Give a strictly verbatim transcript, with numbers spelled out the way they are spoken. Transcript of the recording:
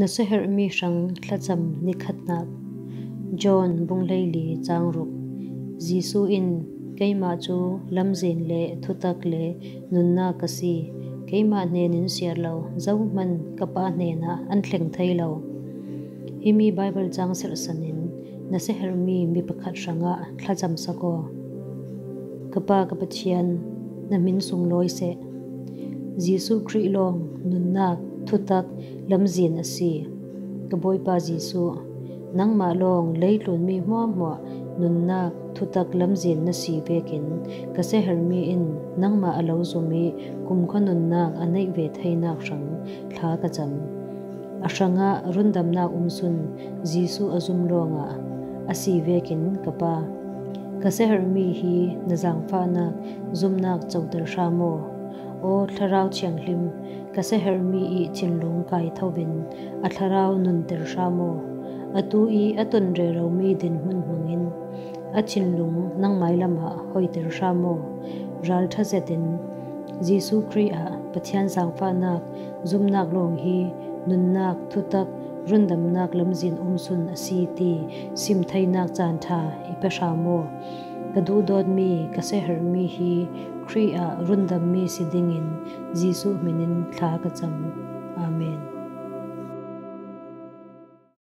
Nasaherhmi hrang thlacam nikhatnak. John bung hleili cang ruk. Jesuh in, "Keimah cu lamzin le thutak le nunnak ka si. Keimah hnen in siar lo, zohman ka Pa hnenah an thleng thei lo." Himi Baibal cang serhsan in, nasaherhmi mi pakhat hrangah thlacam sak aw. Ka Pa, ka Pathian, na hmin sunglawi seh. Jesuh Khrih lawng nunnak, thutak, lamzin a si. Ka Bawipa Jesuh, nangmah lawng leitlun mi hmuahhmuah nunnak, thutak, lamzin na si vekin ka saherhmi in nangmah a lo zum i kumkhua nunnak a neih ve theinak hrang thla ka cam. A hrangah rundamnak um sun Jesuh a zum lawngah a si vekin ka Pa, ka saherhmi hi na zangfahnak zumnak coter hram aw. Aw Thlarau Thianghlim, ka saherhmi i thinlung kai tho in a thlarau nunter hram aw. Atu i a ton reromi dinhmun hmangin a thinlung nang mailamah hoiter hram aw. Ralṭha zetin Jesuh Khrih ah Pathian zangfahnak zumnak lawng hi nunnak, thutak, rundamnak lamzin um sun a si ti sim theinak caan ṭha i pe hram aw. Ka duhdawtmi, ka saherhmi hi Khrih ah rundammi si dingin Jesuh hmin in thla ka cam. Amen.